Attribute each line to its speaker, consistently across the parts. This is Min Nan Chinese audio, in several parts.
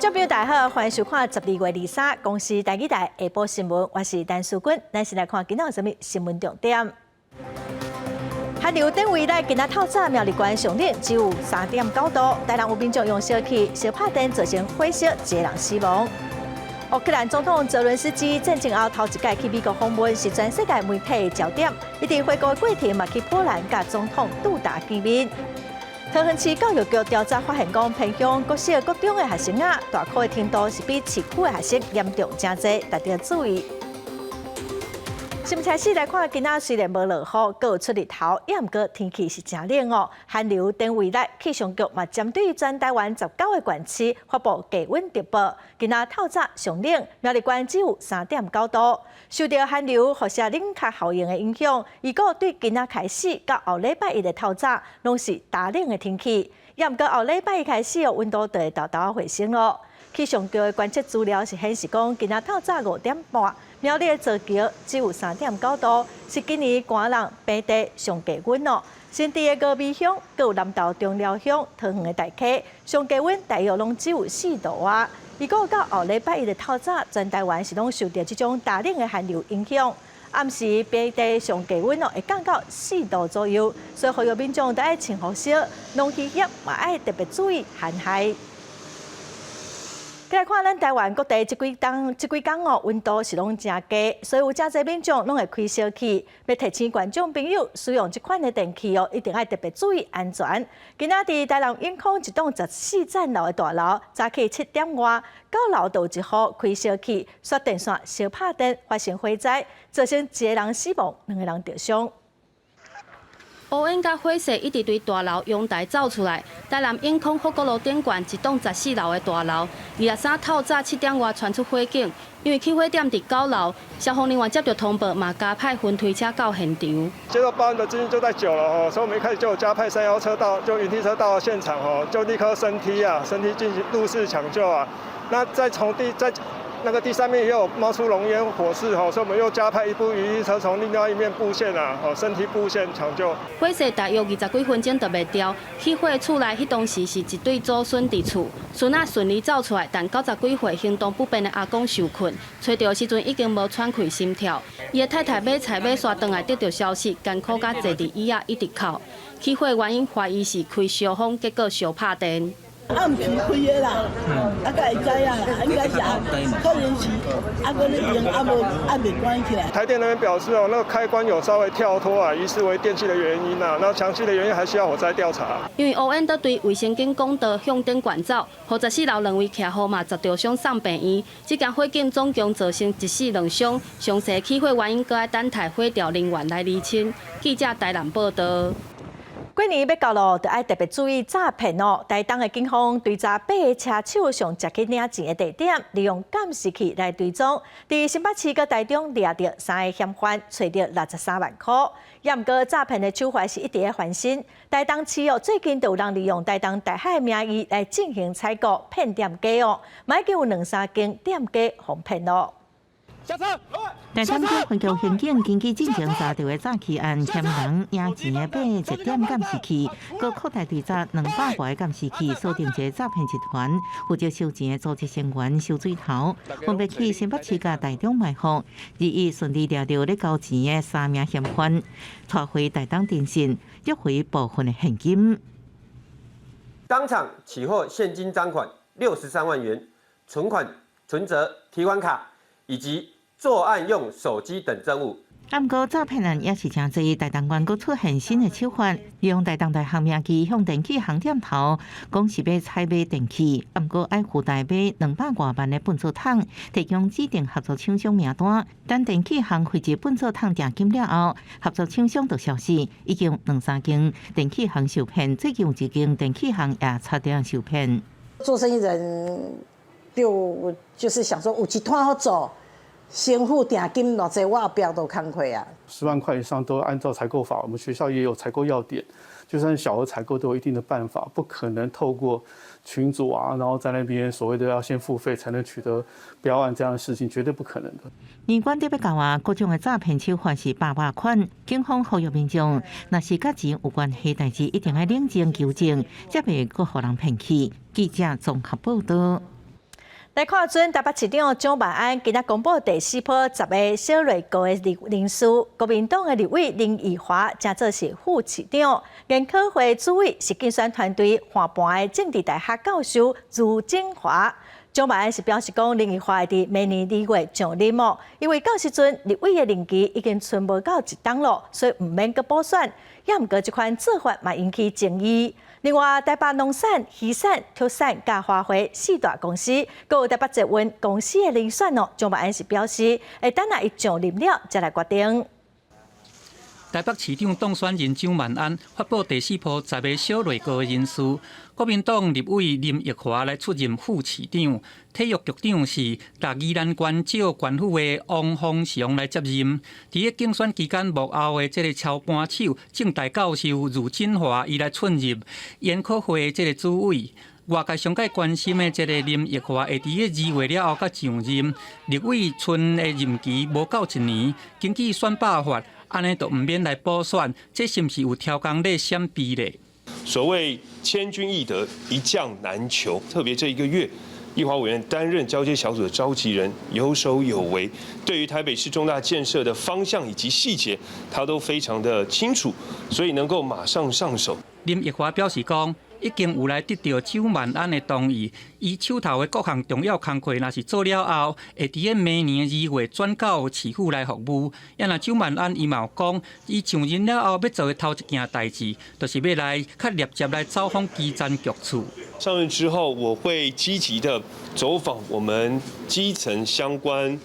Speaker 1: 眾朋友大家好，歡迎收看12月23公視台語台下晡新聞，我是陳淑君。咱先來看今仔有啥物新聞重點。寒流轉威來，今仔透早苗栗縣上冷只有3.9度，台南有民眾用燒氣燒拍電造成火燒，一個人死亡。烏克蘭總統澤倫斯基戰爭後頭一擺去美國訪問，是全世界媒體的焦點。伊佇回國的過程嘛，去波蘭佮總統杜達見面。桃園市教育局調查發現，講偏鄉國小、國中的學生仔，大哭的程度是比市區的學生嚴重誠濟，大家注意。新聞開始來看，今仔雖然無落雨，閣有出日頭，也毋過天氣是誠冷哦。寒流轉威來，氣象局嘛針對全台灣19個縣市發布低溫特報。今仔透早上冷，苗栗縣只有3.9度。受著寒流輻射冷卻效應的影響，預估對今仔開始到後禮拜一的透早，攏是焦冷的天氣。也毋過後禮拜一開始哦，溫度就會沓沓回升囉。氣象局的觀測資料是顯示講，今仔透早5點半，苗栗的造橋只有3.9度，是今年寒冷平地上低溫哦。新竹的峨眉鄉、閣有南投中寮鄉、桃園的大溪，上低溫大約攏只有4度啊。預估到後禮拜一的透早，全台灣是攏受著這種焦冷的寒流影響。暗時平地上低溫哦，會降到4度左右，所以呼籲民眾都愛穿厚衫，農漁業嘛愛特別注意寒害。來看咱台灣各地這幾冬這幾工哦，溫度是攏誠低，所以有誠濟民眾攏會開燒氣。欲提醒觀眾朋友，使用這款的電器哦，一定愛特別注意安全。今仔佇台南永康一棟14層樓的大樓，早起7點外，九樓就有一戶開燒氣，煞電線燒拍電，發生火災，造成一個人死亡，兩個人著傷。
Speaker 2: 烏煙佮火勢一直對大樓陽台走出來。台南永康福國路頂懸一棟十四樓的大樓，23透早7點外傳出火警，因為起火點佇九樓，消防人員接著通報，嘛加派雲梯車到現場。
Speaker 3: 接到報案的資訊就在九樓哦，所以我們一開始就有加派310車到，就雲梯車到現場哦，就立刻升梯啊，升梯進行入室搶救啊。那再從第在那個第三面也有冒出濃煙火勢吼，所以我們又加派一部雲梯車從另外一面布線啊，哦，升梯布線搶救。
Speaker 2: 火勢大約20幾分鐘就滅掉。起火厝內彼當時是一對祖孫佇厝，孫仔順利走出來，但90幾歲行動不便的阿公受困，揣著的時陣已經無喘氣心跳。伊的太太買菜買煞轉來得著消息，艱苦甲坐佇椅仔一直哭。起火原因懷疑是開燒風，結果燒拍電。
Speaker 4: 啊，毋是開的啦，啊，敢會知影啦，應該是啊，可能是啊，閣咧用啊無啊未關起來。
Speaker 3: 台電那邊表示哦，那個開關有稍微跳脫啊，疑似為電器的原因啊，那詳細的原因還需要火災調查。
Speaker 2: 因為烏煙都對衛生間管道向頂懸走，予14樓兩位徛戶嘛十著傷送病院。這件火警總共造成一死兩傷，詳細起火原因閣愛等待火調人員來釐清。記者台南報道。
Speaker 1: 過年欲到囉，就愛特別注意詐騙哦。台東的警方追查八个車手上捷去領錢的地點，利用監視器來追蹤。佇新北市佮台中掠著三個嫌犯，揣著63萬箍。也毋過詐騙的手法是一直咧翻新。台東市哦，最近就有人利用台東大學的名義來進行採購騙店家哦，嘛已經有兩三間店家予騙囉。
Speaker 5: 下車！台東區分局刑警根據進前查著的詐欺案，嫌人領錢的八个捷點監視器，閣擴大追查200外個監視器，鎖定一个詐騙集團，負責收錢的組織成員收水頭，分別去新北市佮台中埋伏，而伊順利掠著咧交錢的三名嫌犯，帶回台東偵訊，約回部分的現金。
Speaker 6: 當場起獲現金贓款63萬元，存款、存摺、提款卡以及作案用手機等證物。
Speaker 5: 毋過詐騙案也是誠濟，台東縣閣出現新的手法，利用台東大學名義向電器行店頭講是欲採買電器，毋過愛附帶買200外萬的糞掃桶，提供指定合作廠商名單。等電器行匯入糞掃桶訂金了後，合作廠商就消失，已經有兩三間電器行受騙，最近有一間電器行也差點受騙。
Speaker 7: 做生意人就是想說有一攤好做。先付訂金偌濟，我後壁都工課啊。
Speaker 8: 10萬塊以上都按照採購法，我們學校也有採購要點，就算小額採購都有一定的辦法，不可能透過群組啊，然後在那邊所謂的要先付費才能取得標案這樣的事情，絕對不可能的。
Speaker 5: 年關特別到啊，各種的詐騙手法是百百款，警方呼籲民眾，若是佮錢有關係代誌，一定愛冷靜求證，才袂閣予人騙去。記者綜合報道。
Speaker 1: 來看準台北市長蔣萬安今仔公布第四波十个小內閣的人事，國民黨的立委林奕華正做是副市長，研考會主委是競選團隊換盤的政治大學教授余景華。蔣萬安是表示講，林奕華會佇明年2月上任哦，因為到時陣立委的任期已經賰無夠一冬咯，所以毋免閣補選。也毋過這款做法嘛引起爭議。另外，台北農產、漁產、特產佮花卉四大公司，閣有台北捷運公司的人選哦，蔣萬安是表示，會等下伊上任了，才來決定。
Speaker 9: 台北市長當選人蔣萬安發布第四波十个小內閣人事，國民黨立委林奕華來出任副市長，體育局長是予宜蘭縣詔縣府的王鴻祥來接任。佇咧競選期間幕後的這个操盤手，政大教授余錦華伊來出任研考會的這个主委。外界上蓋關心的這个林奕華會佇咧2月了後才上任，立委賰的任期無夠一年，根據選罷法，按呢就毋免來補選，這是毋是有刁工咧閃避咧？
Speaker 10: 所謂千軍易得，一將難求。特別這一個月，奕華委員擔任交接小組的召集人，有守有為，對於台北市重大建設的方向以及細節，他都非常的清楚，所以能夠馬上上手。
Speaker 9: 林奕華表示講，已經有來得著蔣萬安的同意，伊手頭的各項重要工課，若是做了後，會佇咧明年2月轉到市府來服務。也若蔣萬安伊嘛有講，伊上任了後欲做的頭一件代誌，就是欲來較密集來走訪基層局處。
Speaker 10: 上任之後，我會積極的走訪我們基層相關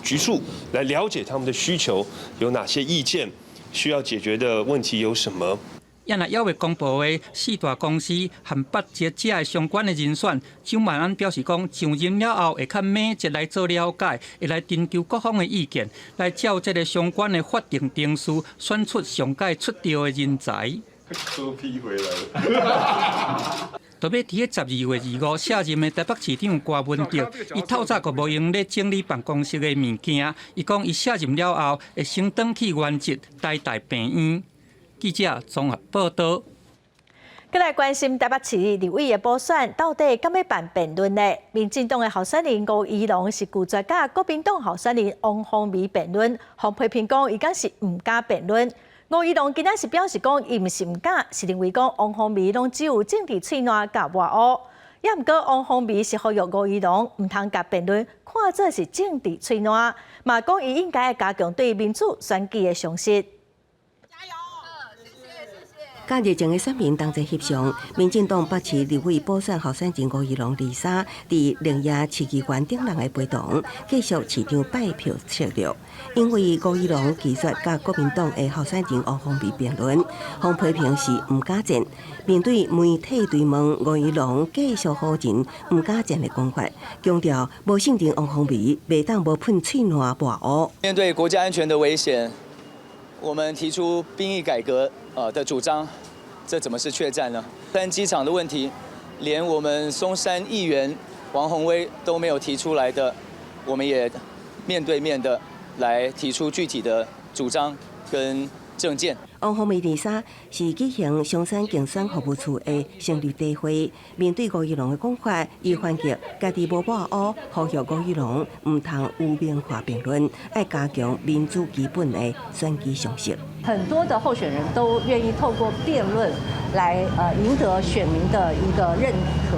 Speaker 10: 局處，來了解他們的需求，有哪些意見，需要解決的問題有什麼。
Speaker 9: 也若猶未公布的四大公司和八節這相關的人選，蔣萬安表示講，上任了後會較密集來做了解，會來徵求各方的意見，來照這个相關的法定程序選出上蓋出調的人才。
Speaker 11: 柯 P 回來了。
Speaker 9: 特別佇咧12月25卸任的台北市長柯文哲，伊透早閣無閒咧整理辦公室的物件。伊講，伊卸任了後會先轉去原籍台大病院。記者綜合報道。
Speaker 1: 閣來關心台北市立委的補選，到底敢欲辦辯論呢？民進黨的候選人吳怡農是拒絕佮國民黨候選人王鴻薇辯論，予批評講伊敢是毋敢辯論。吳怡農今仔是表示講，伊毋是毋敢，是認為講王鴻薇攏只有政治喙瀾佮抹烏。也毋過王鴻薇是呼籲吳怡農毋通共辯論看做是政治喙瀾，嘛講伊應該加強對民主選舉的常識。
Speaker 12: 佮熱情的選民同齊翕相，民進黨北市立委補選候選人吳怡農二三，佇苓雅市議員等人的陪同，繼續市場拜票策略。因為吳怡農拒絕佮國民黨的候選人王鴻薇辯論，予批評是毋敢戰。面對媒體追問，吳怡農繼續否認毋敢戰的講法，強調無信任王鴻薇，袂當無噴喙瀾抹烏。
Speaker 13: 面對國家安全的危險，我們提出兵役改革的主張，這怎麼是怯戰呢？但機場的問題，連我們松山議員王鴻薇都沒有提出來的，我們也面對面的來提出具體的主張跟政見。
Speaker 12: 王鴻薇二三是舉行松山競選服務處的成立大會，面對吳怡農的講法，伊反擊家己無抹烏，呼籲吳怡農毋通污名化辯論，愛加強民主基本的選舉常識。
Speaker 14: 很多的候選人都願意透過辯論來贏得選民的一個認可，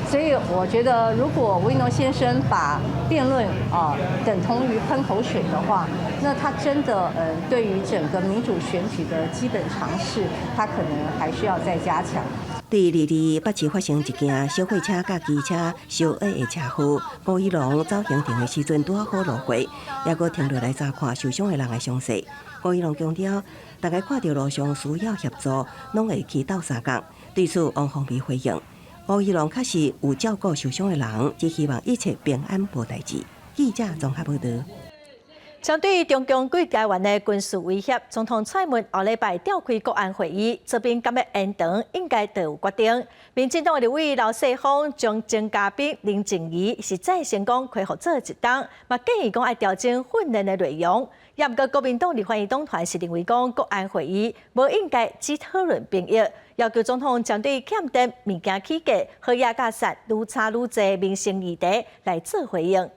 Speaker 14: 所以我覺得如果吳怡農先生把辯論啊等同於噴口水的話，那他真的對於整個民主選舉的基本常識，他可能還需要再加強。
Speaker 12: 佇二二北市發生一件小貨車佮機車相剋的車禍，吳怡農走行程的時陣拄好路過，猶閣停落來查看受傷的人的傷勢。吳怡農強調，逐家看著路上需要協助，攏會去鬥相共。對此，王鴻薇回應：吳怡農確實有照顧受傷的人，只希望一切平安無代誌。記者綜合報導。
Speaker 1: 針對中共對台灣的軍事威脅，總統蔡英文後禮拜召開國安會議，這邊敢欲延長應該就有決定。民進黨立委劉世鋒將前嘉賓林靜儀是再成功恢復做一冬，嘛建議講愛調整訓練的內容。也毋過國民黨立法院黨團是認為講國安會議無應該只討論兵役，要求總統針對欠電、物件起價、和亞架線愈炒愈濟民生議題來做回應。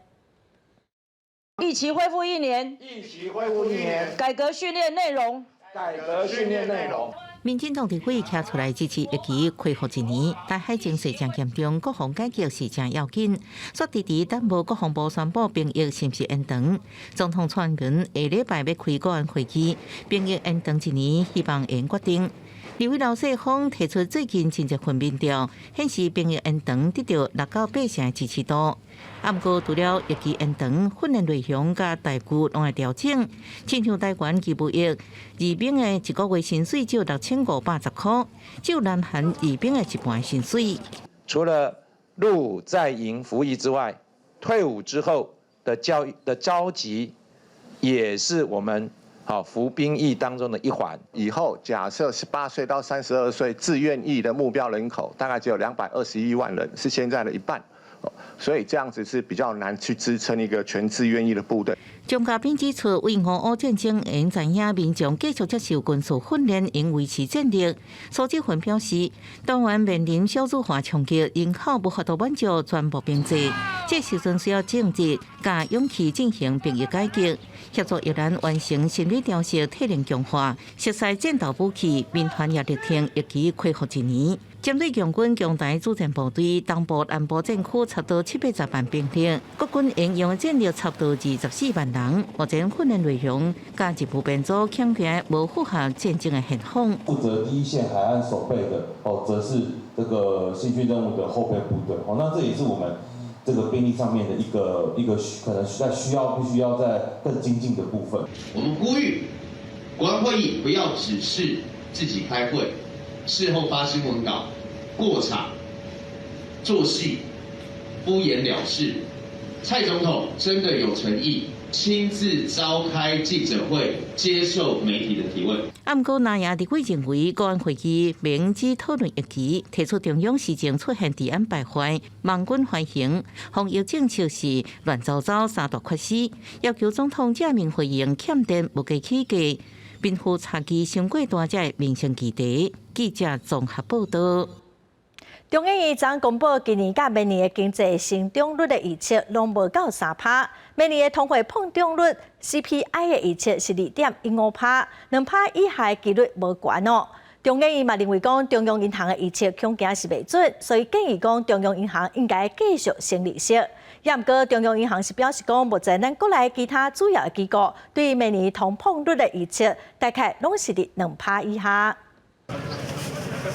Speaker 15: 役期恢復一年，
Speaker 11: 役期恢復一年，
Speaker 15: 改革訓練內容，
Speaker 11: 改革訓練內容。
Speaker 5: 民進黨立委站出來支持役期恢復一年，台海情勢誠嚴重，國防改革是誠要緊。煞遲遲等無國防部宣布兵役是毋是延長？總統蔡英文下禮拜欲開國安會議，兵役延長一年，希望會決定。立委劉世鋒提出最近真濟份民調顯示兵役延長得到六到八成的支持度。啊，毋過除了役期延長、訓練內容佮待遇攏會調整。親像台灣義務役二兵的一個月薪水只有6510箍，只有南韓二兵的一半薪水。
Speaker 16: 除了入伍在營服役之外，退伍之後的教育的召集，也是我們好服兵役當中的一環。
Speaker 11: 以後假設18歲到32歲自願役的目標人口，大概只有221萬人，是現在的一半。所以這樣子是比較難去支撐一個全自願役的部隊。
Speaker 5: 鍾嘉賓指出，為烏俄戰爭，應知影民眾繼續接受軍事訓練，應維持戰力。蘇志雲表示，台灣面臨少子化衝擊，人口無法度滿足全部兵制，這時陣需要政治佮勇氣進行兵役改革，協助役男完成心理調適、體能強化、熟悉戰鬥武器，民團也力挺役期恢復一年。針對共軍攻台主戰部隊，東部、南部戰區差不多710萬兵力，國軍應用的戰力差不多24萬人。目前訓練內容佮任務編組恐驚無符合戰爭的現況。
Speaker 17: 負責第一線海岸守備的哦，則是這個新訓任務的後備部隊哦。那這也是我們這個兵力上面的一個可能在需要必須要再更精進的部分。
Speaker 18: 我們呼籲國安會議不要只是自己開會，事後發新聞稿。過場、做戲、敷衍了事。蔡總統真的有誠意，親自召開記者會，接受媒體的提問。
Speaker 5: 啊，毋過藍營立委認為，國安會議明只討論役期，提出中央施政出現治安敗壞、網軍橫行、防疫政策是亂糟糟三大缺失，要求總統正面回應欠電、物價起價、貧富差距傷過大這民生議題。記者綜合報道。
Speaker 1: 中研院昨公布今年佮明年的經濟成長率的預測，攏無到3趴。明年的通貨膨脹率 CPI 的預測是2.15趴，2趴以下的幾率無懸哦。中研院嘛認為講，中央銀行的預測恐驚是袂準，所以建議講中央銀行應該繼續升利息。也毋過中央銀行是表示講，目前咱國內其他主要的機構對明年通膨率的預測，大概攏是佇2趴以下。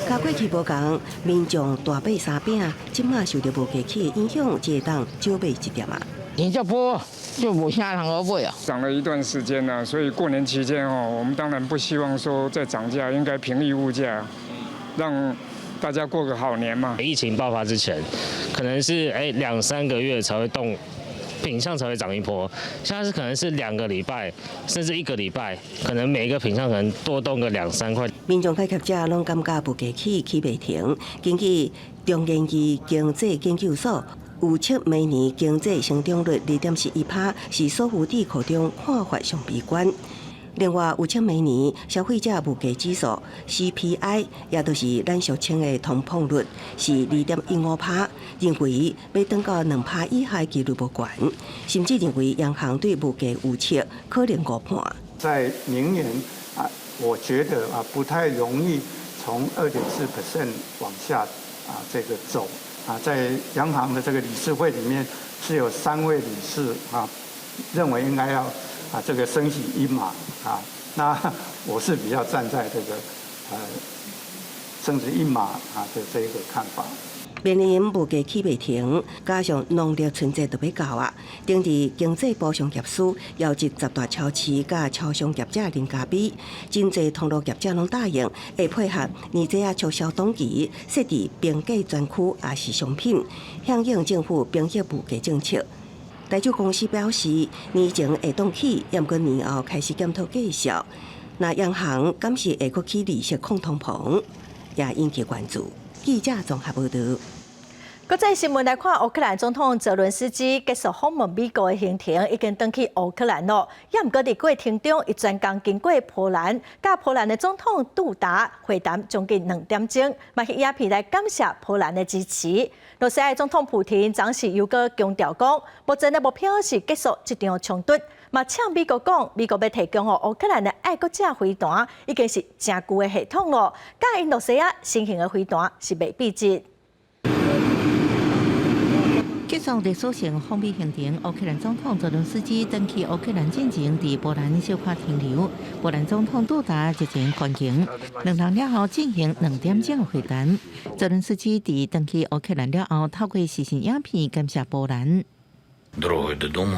Speaker 12: 佮過去無仝，民眾大買三餅，這馬受著物價起的影響，會當少買一點仔。
Speaker 19: 錢就多，就無啥人好買啊。
Speaker 20: 漲了一段時間啦，所以過年期間哦，我們當然不希望說再漲價，應該平抑物價，讓大家過個好年嘛。
Speaker 21: 疫情爆發之前，可能是兩三個月才會動，品項才會漲一波，現在是可能是2個禮拜，甚至一個禮拜，可能每一個品項可能多動個兩三塊。
Speaker 12: 民眾佮業者攏感覺物價起起袂停。根據中研院經濟研究所預測，明年經濟成長率2.11趴，是所有智庫中看法上悲觀。另外，預測明年消費者物價指數 CPI，也就是咱俗稱的通膨率，是2.15趴，認為欲轉到2趴以下幾率無懸，甚至認為央行對物價預測可能誤判。
Speaker 22: 在明年啊，我覺得啊，不太容易從2.4% 往下啊這個走啊，在央行的這個理事會裡面是有三位理事啊，認為應該要啊這個升息一碼啊，那我是比較站在這個升息一碼啊的這個看法。
Speaker 12: 面臨物價起袂停，加上農曆春節就欲到啊，頂佇經濟部商業司邀集十大超市佮超商業者林家比，真濟通路業者攏答應會配合年節仔促銷檔期，設置平價專區抑是商品，響應政府平抑物價政策。台酒公司表示，年前會當起，毋過年後開始檢討繼續。若央行敢是會閣起利息控通膨，也引起關注。記者綜合報導。
Speaker 1: 國際新聞來看，烏克蘭總統澤倫斯基結束訪問美國的行程，已經轉去烏克蘭囉。也毋過佇過程中，伊專工經過波蘭，佮波蘭的總統杜達會談將近2點鐘，嘛翕影片來感謝波蘭的支持。羅西亞總統普廷昨時又閣強調講，目前的目標是結束這場衝突。嘛，嗆美國講，美國欲提供予烏克蘭的愛國者飛彈，已經是誠舊的系統囉，佮𪜶羅西亞新型的飛彈是袂比的。
Speaker 5: 結束歷史性訪美行程，烏克蘭總統澤倫斯基轉去烏克蘭進前，佇波蘭小可停留。波蘭總統杜達熱情歡迎，兩人了後進行2點鐘的會談。澤倫斯基佇轉去烏克蘭了後，透過視訊影片感謝波蘭。
Speaker 3: Дорогою додому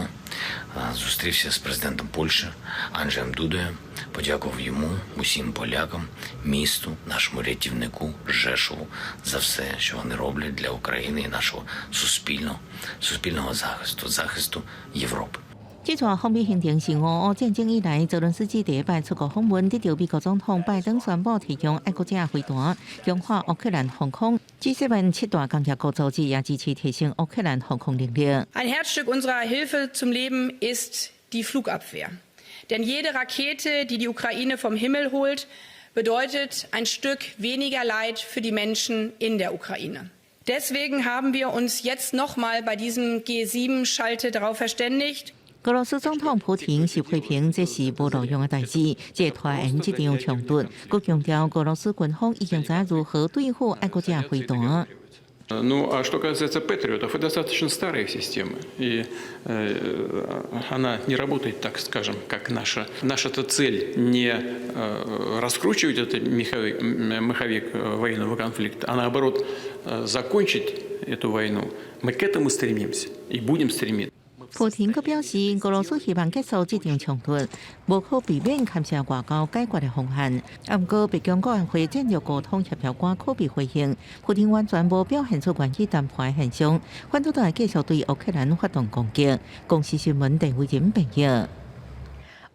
Speaker 3: зустрівся з президентом Польщі Анджеєм Дудою, подякував йому, усім полякам, місту, нашому рятівнику Жешову за все, що вони роблять для України і нашого суспільного, суспільного захисту, захисту Європи.
Speaker 5: 這逝訪美行程是俄烏戰爭以來，澤倫斯基第一擺出國訪問，得著美國總統拜登宣布提供愛國者飛彈，強化烏克蘭防空。G7 七大工業國組織也支持提升烏克蘭防空能力。
Speaker 4: Ein Herzstück unserer Hilfe zum Leben ist die Flugabwehr. Denn jede Rakete, die die Ukraine vom Himmel holt, bedeutet ein Stück weniger Leid für die Menschen in der Ukraine. Deswegen haben wir uns jetzt noch mal bei diesem G7-Schalte darauf verständigt.
Speaker 5: 俄羅斯總統普廷是批評這是無路用的代誌，這拖延這場衝突，閣強調俄羅斯軍方已經知如何對付愛國者飛彈。
Speaker 23: Ну, а что касается Патриотов, это достаточно старая система, и она не работает, так скажем, как наша. Наша-то цель не раскручивать этот маховик военного конфликта, а наоборот закончить эту войну. Мы к этому стремимся и будем стремиться.
Speaker 5: 普廷閣表示，俄羅斯希望結束這場衝突，無可避免牽涉外交解決的方案。毋過，白宮國安會戰略溝通協調官柯比回應，普廷完全無表現出願意談判的現象，反倒會繼續對烏克蘭發動攻擊。公視新聞鄧慧仁報導。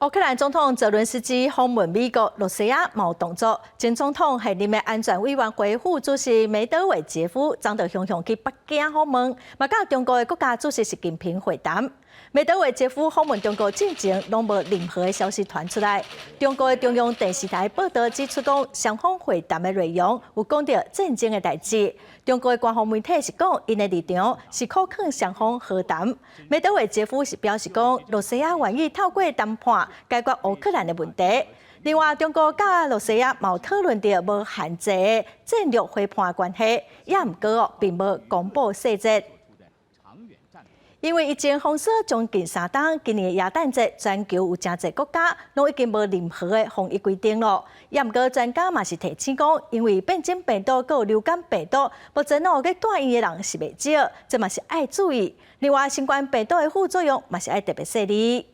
Speaker 1: 烏克蘭總統澤倫斯基訪問美國，羅西亞無動作。前總統現任的安全委員會副主席梅德韋傑夫，昨就雄雄去北京訪問，嘛佮中國的國家主席習近平會談。梅德韋傑夫訪問中國進前，攏無任何的消息傳出來。中國的中央電視台報導指出，講雙方會談的內容有講著戰爭的代誌。中國的官方媒體是講，𪜶的立場是鼓勸雙方和談。梅德韋傑夫是表示講，羅西亞願意透過談判解決烏克蘭的問題。另外，中國佮羅西亞嘛有討論著無限制的戰略夥伴關係，也毋過哦，並無公布細節。因為疫情封鎖將近3冬，今年的耶誕節，全球有誠濟國家攏已經無任何的防疫規定囉。也毋過專家嘛是提醒講，因為變種病毒閣有流感病毒，目前哦去住院的人是袂少，這嘛是愛注意。另外，新冠病毒的副作用嘛是愛特別細膩。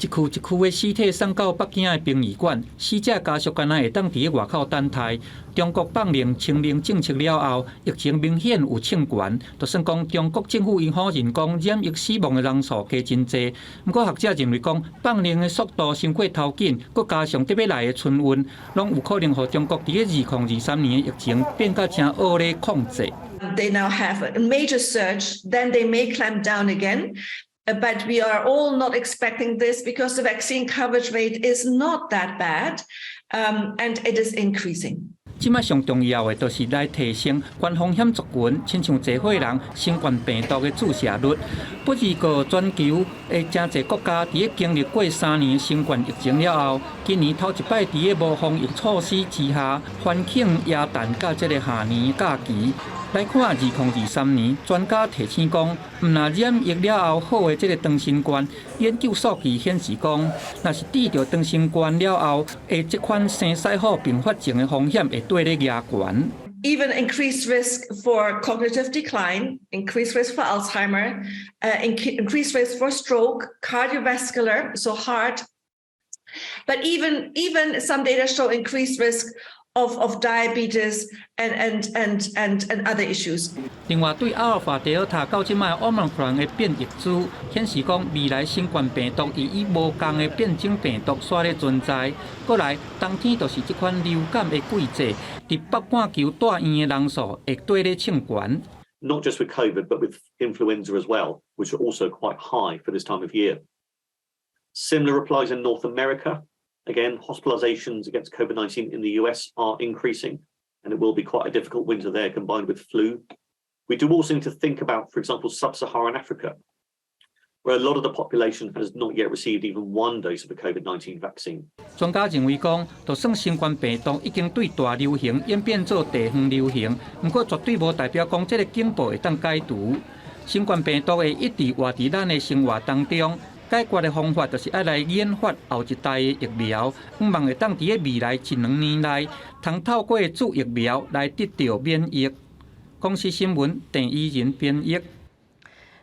Speaker 9: 一具一具的屍體送到北京的殯儀館，死者家屬敢若會當佇外口等待。中國放令清零政策了後，疫情明顯有升懸，就算講中國政府𪜶否認講染疫死亡的人數加真濟，毋過學者認為講放令的速度傷過頭緊，閣加上得欲來的春運，攏有可能予中國佇2023年的疫情變甲誠惡咧控制。
Speaker 24: They now have a major surge, then they may clamp down again. But we are all not expecting this because the vaccine coverage rate is not that bad, and it is increasing.
Speaker 9: 這擺上重要的，就是來提升高風險族群，親像濟歲人新冠病毒的注射率。不而過全球的誠濟國家，佇咧經歷過3年新冠疫情了後，今年頭一擺佇咧無防疫措施之下，歡慶耶誕佮這个跨年假期。來看2023年，專家提醒講，毋若染疫了後好的這个長新冠，研究數據顯示講，若是得著長新冠了後，的這款生鰓虎併發症的風險會綴咧加懸。
Speaker 24: Even increased risk for cognitive decline, increased risk for Alzheimer, increased risk for stroke, cardiovascular, so heart. But even some data show increased risk of diabetes and other issues.
Speaker 9: 另外，對阿爾法、德爾塔到這擺奧密克戎的變異株，顯示講未來新冠病毒會以無仝的變種病毒煞咧存在。過來，冬天就是這款流感的季節，佇北半球蹛院的人數會綴咧衝懸。
Speaker 2: Not just with COVID, but with influenza as well, which are also quite high for this time of year. Similar applies in North America. Again, hospitalizations against COVID-19 in the US are increasing, and it will be quite a difficult winter there combined with flu. We do also need to think about, for example, sub-Saharan Africa, where a lot of the population has not yet received even one dose of a COVID-19 vaccine.
Speaker 9: 專家認為講，就算新冠病毒已經對大流行演變做地方流行，毋過絕對無代表講這个警報會當解除。新冠病毒會一直活佇咱的生活當中。解決的方法就是愛來研發後一代的疫苗，向望會當佇个未來一兩年內，通透過注疫苗來得著免疫。公視新聞鄭伊仁編譯。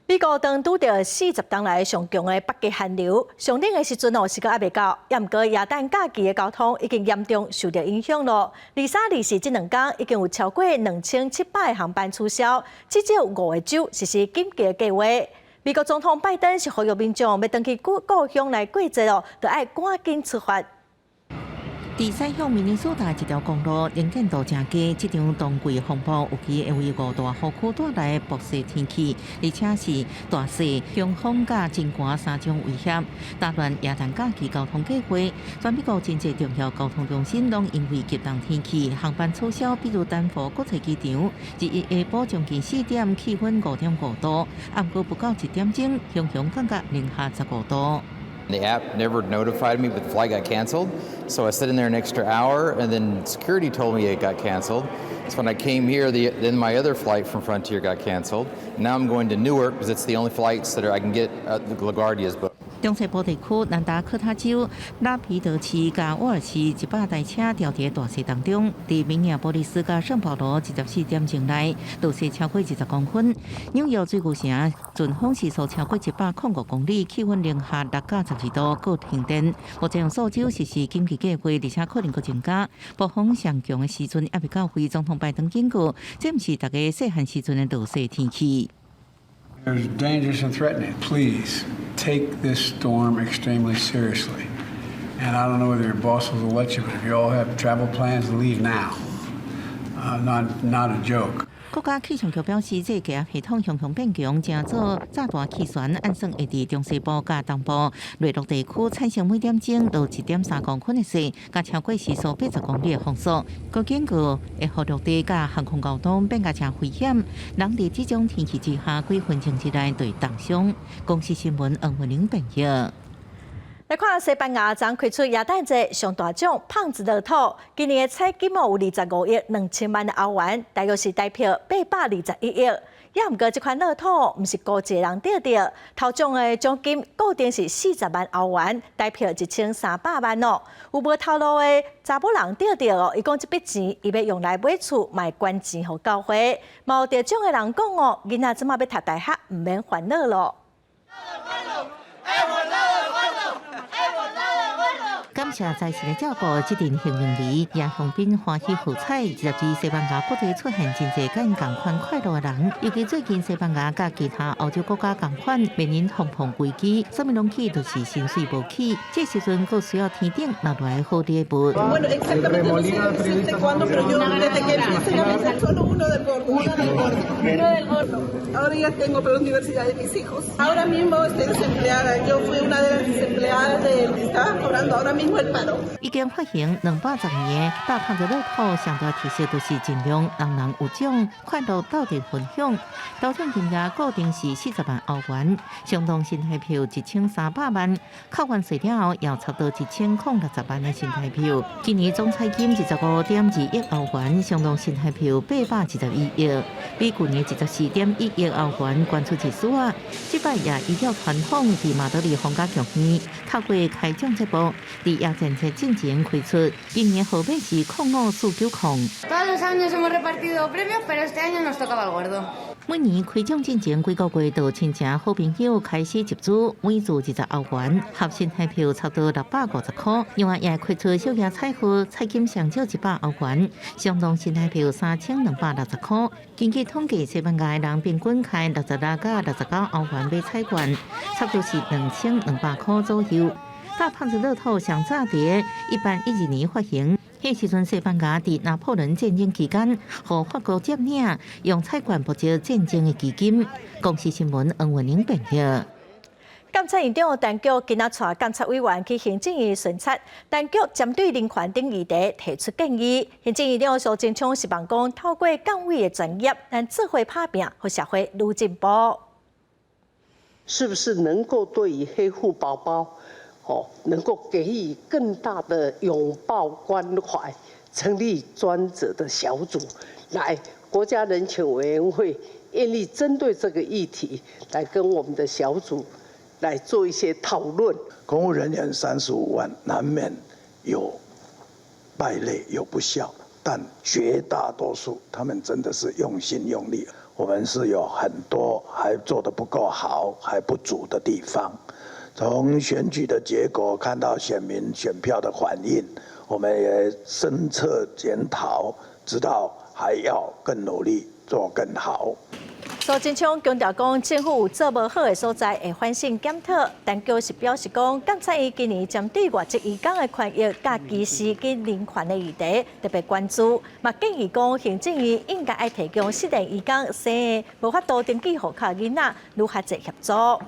Speaker 1: 美國當拄著40冬來上強的北極寒流，上冷的時陣哦，時間猶未到，猶毋過耶誕假期的交通已經嚴重受著影響囉。二三二四這兩工已經有超過2700個航班取消，至少五個州實施緊急的計畫。美國總統拜登是呼籲民眾欲轉去故故鄉來過節哦，著愛趕緊出發。
Speaker 5: 佇西向明尼蘇達一條公路能見度誠低，這場冬季風暴預計會為五大湖區帶來暴雪天氣，而且是大雪、強風佮真寒三種威脅，打亂耶誕假期交通計劃。全美國真濟重要交通中心攏因為極凍天氣，航班取消，比如丹佛國際機場，21下晡將近4點，氣溫5.5度，毋過不到一點鐘，雄雄降到零下15度。
Speaker 6: The app never notified me, but the flight got canceled. So I sat in there an extra hour, and then security told me it got canceled. So when I came here, then my other flight from Frontier got canceled. Now I'm going to Newark because it's the only flights that I can get at the LaGuardia's booked.
Speaker 5: 中西部地區南達科他州拉皮德市佮沃爾市100台車牢佇大雪當中，佇明尼阿波利斯佮聖保羅24點鐘內落雪超過20公分。紐約水牛城陣風時速超過105公里，氣溫零下6到12度，閣停電。目前數州實施緊急計劃，而且可能閣增加。暴風上強的時陣猶未到位，總統拜登警告，這毋是逐家細漢時陣的落雪天氣。
Speaker 7: It's dangerous and threatening. Please take this storm extremely seriously. And I don't know whether your bosses will let you, but if you all have travel plans, leave now. Not a joke.
Speaker 5: 國家氣象局表示，這個低壓系統雄雄變強，成做炸大氣旋，按算會佇中西部佮東部內陸地區產生每點鐘落1.3公分的雪，佮超過時速80公里的風速。閣警告會予陸地佮航空交通變甲誠危險，人佇這種天氣之下，幾分鐘之內就會凍傷。公視新聞黃文玲編譯。
Speaker 1: 來看西班牙昨開出耶誕節上大獎胖子樂透，今年的彩金有25億2000萬的歐元，大約是台幣821億。也毋過這款樂透毋是孤一個人得著，頭獎的獎金固定是40萬歐元，台幣1300萬哦。有無頭路的查某人得著哦，伊講這筆錢伊欲用來買厝，嘛會捐錢予教會。嘛有得獎的人講哦，囡仔這馬欲讀大學，毋免煩惱囉。
Speaker 5: 感謝財神的照顧，這陣幸運兒也香檳歡喜喝彩，入至西班牙國際出現真濟佮𪜶仝款快樂的人。尤其最近西班牙佮其他歐洲國家仝款面臨通膨危機，啥物攏起都是薪水無起，這時陣閣需要天頂落來好禮物。
Speaker 8: Bueno, exactamente no sé decirte cuándo, pero yo desde que empecé a pensar solo uno del gordo, uno del gordo, uno del gordo. Ahora ya tengo para la universidad de mis hijos. Ahora mismo estoy desempleada. Yo fui una de las desempleadas de que estaba cobrando ahora mismo el paro.
Speaker 5: 已經發行210年大胖子樂透，上大特色就是盡量人人有獎，快樂鬥陣分享。頭獎金額固定是40萬歐元，相當新台幣1300萬，扣完稅了後，也差不多1060萬的新台幣。今年總彩金25.2億歐元，相當新台幣821億，比舊年24.1億歐元懸出一絲仔。這擺也依照傳統，佇馬德里皇家劇院透過開獎節目，佇耶誕節進前開出。今年號碼是05 490。
Speaker 25: Todos los años hemos repartido premios, pero este año nos tocaba el gordo.
Speaker 5: 每年開獎進前幾個月，就親情好朋友開始集資，每注20歐元，合新台票差不多650塊。另外也開出小額彩號，彩金上少100歐元，相當新台票3260塊。根據統計，西班牙人平均開66佮69歐元買彩券，差不多是2200塊左右。大胖子樂透上早佇1812年發行。彼時陣，西班牙佇拿破崙戰爭期間，予法國佔領，用彩券募集戰爭的基金。公視新聞黃文玲編譯。
Speaker 1: 監察院長陳菊今仔帶監察委員去行政院巡察，陳菊針對人權等議題提出建議。行政院長蘇貞昌希望講，透過監委的專業，咱做伙拍拚，予社會愈進步。
Speaker 10: 是不是能夠對於黑戶寶寶，哦，能夠給予更大的擁抱關懷，成立專責的小組，來國家人權委員會願意針對這個議題來跟我們的小組來做一些討論。
Speaker 13: 公務人員35萬，難免有敗類，有不肖，但絕大多數他們真的是用心用力。我們是有很多還做得不夠好、還不足的地方。從選舉的結果看到選民選票的反應，我們也深切檢討，知道還要更努力做更好。
Speaker 1: 蘇貞昌強調講，政府有做無好的所在，會反省檢討。但卻是表示講，監察院今年針對外籍移工的權益、佮歧視佮人權的議題特別關注，嘛建議講，行政院應該愛提供失聯移工生的無法度登記戶口囡仔，愈較濟協助。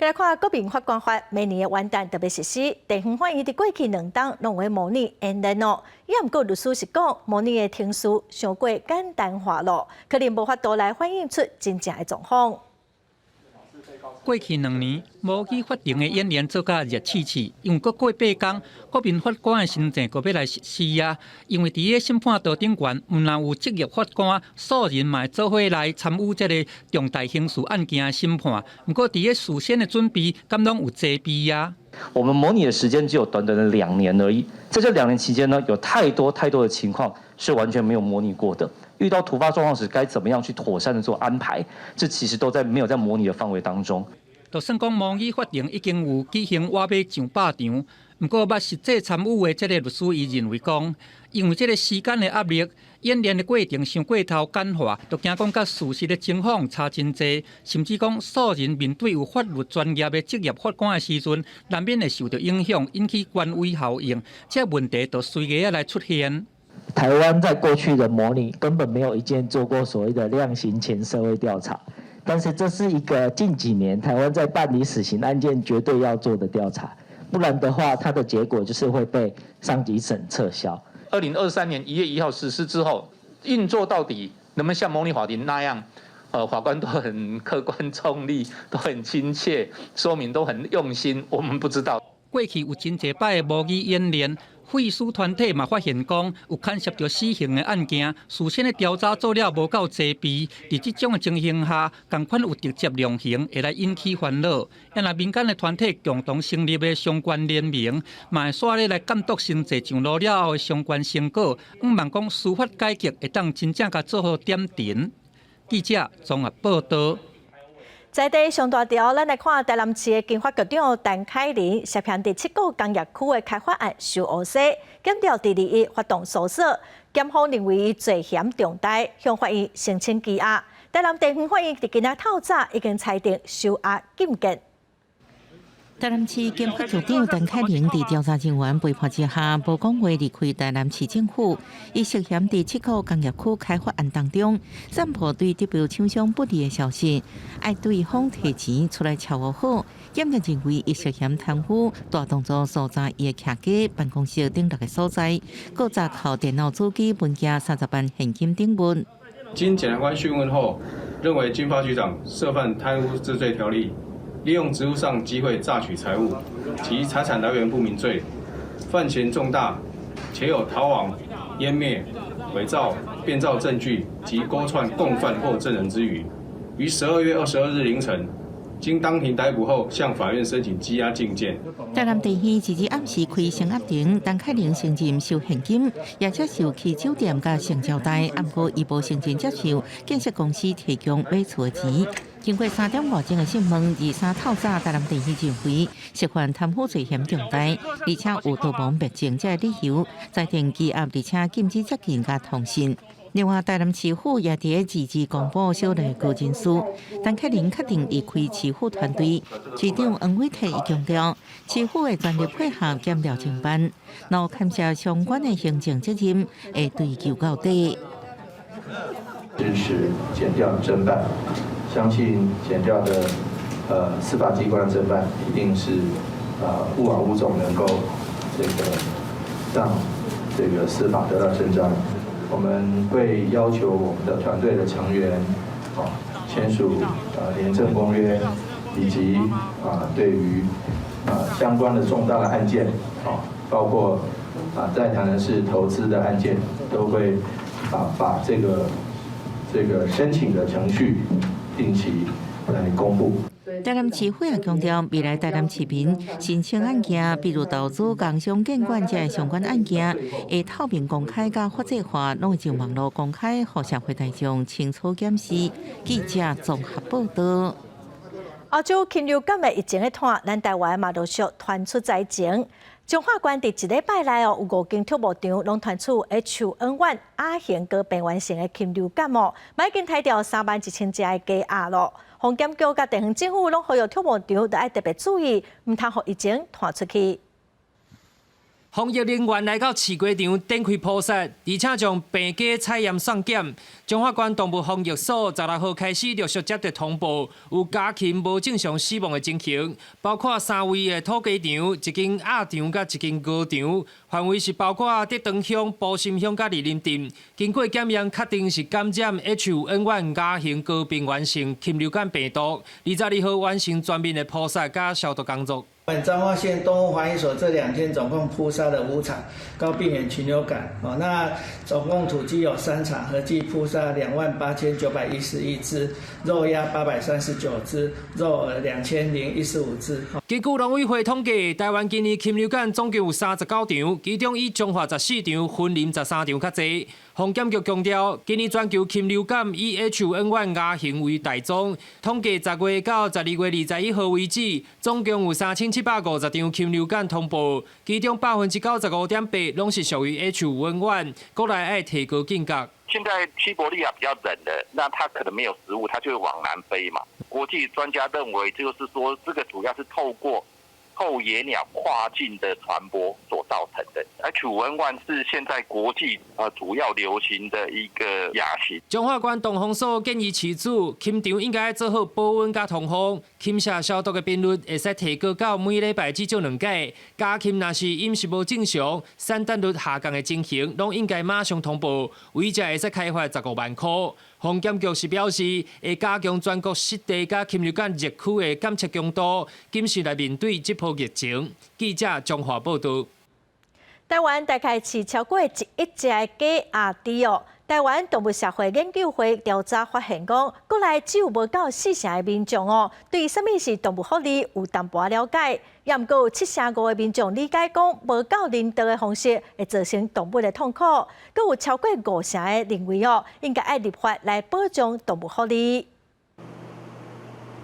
Speaker 1: 來看國民法官法，明年的元旦特別實施。地方法院佇過去兩冬攏有模擬演練哦。也毋過律師是講，模擬的程序傷過簡單化咯，可能無法度來反映出真正的狀況。
Speaker 9: 過去2年模擬法庭的演練做甲熱刺刺，因為閣過8工，國民法官的新制閣欲來實施啊。因為佇個審判桌頂懸，毋但有職業法官，素人嘛會做伙來參與這个重大刑事案件的審判。毋過佇個事先的準備，敢攏有齊備啊？
Speaker 14: 我們模擬的時間只有短短的兩年而已，在這2年期間呢，有太多太多的情況是完全沒有模擬過的。遇到突發狀況時，該怎麼樣去妥善的做安排？這其實都在沒有在模擬的範圍當中。
Speaker 9: 就算講模擬法庭已經有舉行倚欲上百場，毋過捌實際參與的這个律師伊認為講，因為這个時間的壓力，演練的過程傷過頭簡化，就驚講佮事實的情況差真濟，甚至講素人面對有法律專業的職業法官的時陣，難免會受著影響，引起權威效應，這問題就隨時來出現。
Speaker 15: 台灣在過去的模擬根本沒有一件做過所謂的量刑前社會調查，但是這是一個近幾年台灣在辦理死刑案件絕對要做的調查，不然的話，它的結果就是會被上級審撤銷。
Speaker 25: 2023年1月1號實施之後，運作到底能不能像模擬法庭那樣？法官都很客觀中立，都很親切，說明都很用心，我們不知道。
Speaker 9: 過去有真濟擺的模擬演練。廢死團體嘛發現講，有牽涉著死刑的案件，事先的調查做了無夠齊備，佇這種的情形下，仝款有直接量刑，會來引起煩惱。啊若民間的團體共同成立的相關聯盟，嘛會煞咧來監督新制上路了後的相關成果，向望講司法改革會當真正共做好點陣。記者綜合報導。
Speaker 1: 在地上大條，咱來看台南市的經發局長陳凱琳涉嫌佇七股工業區的開發案收烏紗，檢調佇二一發動搜索，檢方認為伊罪嫌重大，向法院申請羈押。台南地方法院佇今仔透早已經裁定收押禁見。
Speaker 5: 台南市經發局長陳凱琳佇調查人員陪伴之下，無講話離開台南市政府。伊涉嫌佇七股工業區開發案當中，散布對得標廠商不利的消息，愛對方提錢出來撨予好。檢察認為伊涉嫌貪污，大動作搜查伊的徛家辦公室等六个所在，閣查扣電腦主機文件30萬現金等物。
Speaker 26: 經檢察官訊問後，認為經發局長涉犯貪污治罪條例。利用職務上機會詐取財物，及財產來源不明罪，犯嫌重大，且有逃亡、湮滅、偽造、變造證據及勾串共犯或證人之虞，於12月22日凌晨經當庭逮捕後，向法院申請羈押禁見。
Speaker 5: 台南地院這日暗時開聲押庭，陳凱琳承認收現金，也接受去酒店佮性招待，毋過伊無承認接受建設公司提供買厝的錢。經過3點外鐘的訊問，23透早台南地院認為涉犯貪污罪嫌重大，而且有逃亡滅證這个理由，裁定羈押，而且禁止接見佮通訊。另外，台南市府也佇咧二二公布小內閣人事，陳凱琳確定離開市府團隊。市長黃偉哲伊強調，市府會全力配合檢調偵辦，若牽涉相關的行政責任，會追究到底。
Speaker 11: 支持檢調偵辦，相信檢調的司法機關偵辦一定是勿枉勿縱，能夠這個讓這個司法得到伸張。我們會要求我們的團隊的成員，簽署廉政公約，以及對於相關的重大的案件，包括在談的是投資的案件，都會把這個申請的程序定期來公布。
Speaker 5: 台南市府也強調，未來台南市民申請案件，比如投資、工商、建管這相關案件，會透明公開佮法制化，攏會上網路公開，予社會大眾清楚檢視。記者綜合報道。
Speaker 1: 歐洲禽流感的疫情咧湠，咱台灣嘛陸續傳出災情。彰化縣佇一禮拜內哦，有五間畜牧場攏傳出 H5N1 亞型高病原性的禽流感哦，已經殺掉31,000隻的雞鴨咯。防檢局佮地方政府攏呼籲畜牧場都愛特別注意，毋通予疫情傳出去。
Speaker 16: 防疫人員來到飼雞場展開撲殺，而且將病雞採驗送檢。彰化縣動物防疫所16號開始陸續接到通報，有家禽無正常死亡的情形，包括三位的土雞場、一間鴨場佮一間鵝場，範圍是包括竹塘鄉、埔心鄉佮二林鎮。經過檢驗，確定是感染 H5N1 亞型高病原性禽流感病毒。22號完成全面的撲殺佮消毒工作。
Speaker 17: 彰化縣動物防疫所這兩天總共撲殺了5場高病原禽流感，哦，那總共土雞有3場，合計撲殺28,911隻，肉鴨839隻，肉鵝2,015隻。
Speaker 16: 根據農委會統計，台灣今年禽流感總共有39場，其中以彰化14場、雲林13場較濟。防檢局強調，今年全球禽流感以 H5N1 亞型為大宗，統計10月到12月21號為止，總共有3750場禽流感通報，其中95.8%攏是屬於 H5N1，國內愛提高警覺。
Speaker 18: 現在西伯利亞比較冷的，那它可能沒有食物，它就會往南飛嘛。國際專家認為，就是說這個主要是透過臭野鳥跨境的傳播所造成的。H5N1 是現在國際主要流行的一個亞型。
Speaker 16: 彰化縣動防所建議飼主禽場應該做好保溫佮通風，禽舍消毒的頻率會使提高到每禮拜至少兩擺。家禽若是飲食無正常、產蛋率下降的情形，攏應該馬上通報，違者會使開罰15萬塊。防檢局是表示，會加強全國濕地佮禽流感熱區的檢測強度，謹慎來面對這波疫情。記者彰化報道。
Speaker 1: 台灣大概飼超過1億隻的雞鴨豬哦。台灣動物協會研究會調查發現，講國內只有無夠4成的民眾哦，對啥物是動物福利有淡薄了解，也毋過有7成5的民眾理解講無夠人道的方式會造成動物的痛苦，閣有超過5成的認為哦，應該愛立法來保障動物福利。